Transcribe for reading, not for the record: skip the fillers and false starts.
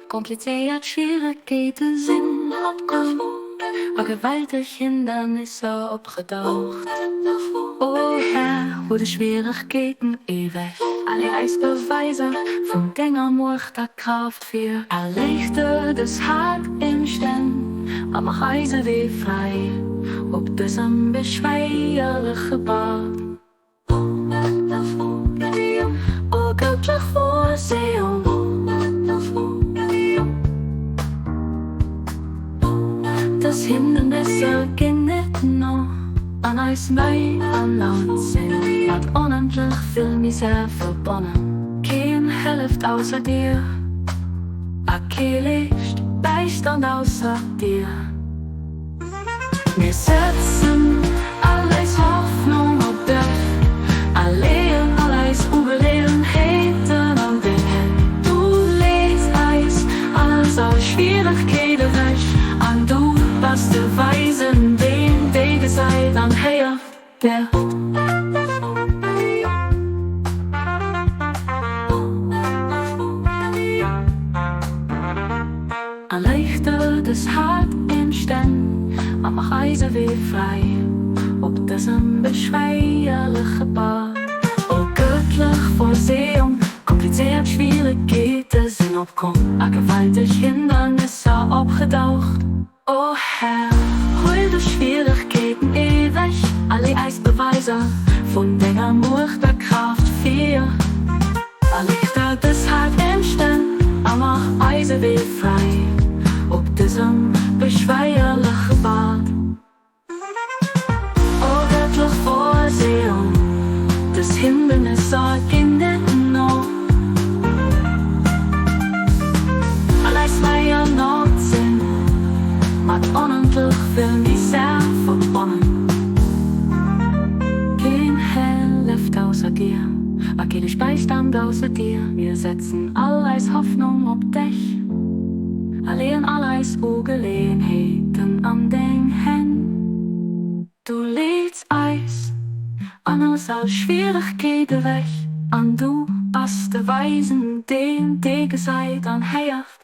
Komplizéiert Schwieregkeete sinn opkomm a gewalteg Hindernisser opgedaucht. O Här, huel de Schwieregkeeten ewech, a lee eis Beweiser vun denger Muecht a Kraaft vir. Erliichter dës haart Ëmstänn a maach eise Wee fräi op dësem beschwéierleche Pad. O gëttlech Vorsehung! Dës Hindernisser ginn net no an eis Méi an Nout sinn mat onendlech vill Misär verbonnen. Keen hëlleft ausser dir a kee leescht Bäistand ausser dir. Mir setzen all eis Hoffnung op dech a leeën all eis Ugeleeënheeten an deng Hänn. Du leeds eis alles all Schwieregkeet ewech an du bass de Weisen, deen déi gesäit an héiert däerf. Erleichter dës haart Emstänn a mach eise Wee fräi op dësem beschwéierleche Pad. O gëttlech Vorsehung, komplizéiert Schwieregkeete sinn opkomm a gewalteg Hindernisser opgedaucht. O Här, huel dës Schwieregkeeten ewech a lee eis Beweiser vun denger Muecht a Kraaft vir. Erliichter dës haart Emstänn a mach eise Wee fräi op dësem beschwéierleche Pad. O gëttlech Vorsehung, dës Hindernisser ginn net no. All eis Méi an Nout sinn mat onendlech vill Misär verbonnen. Keen hëlleft ausser dir. A kee leescht Bäistand ausser dir. Mir setzen all eis Hoffnung op dech a leeën all eis Ugeleeënheeten an deng Hänn. Du leeds eis an ons all Schwieregkeet ewech an du bass de Weisen, deen dee gesäit an héiert.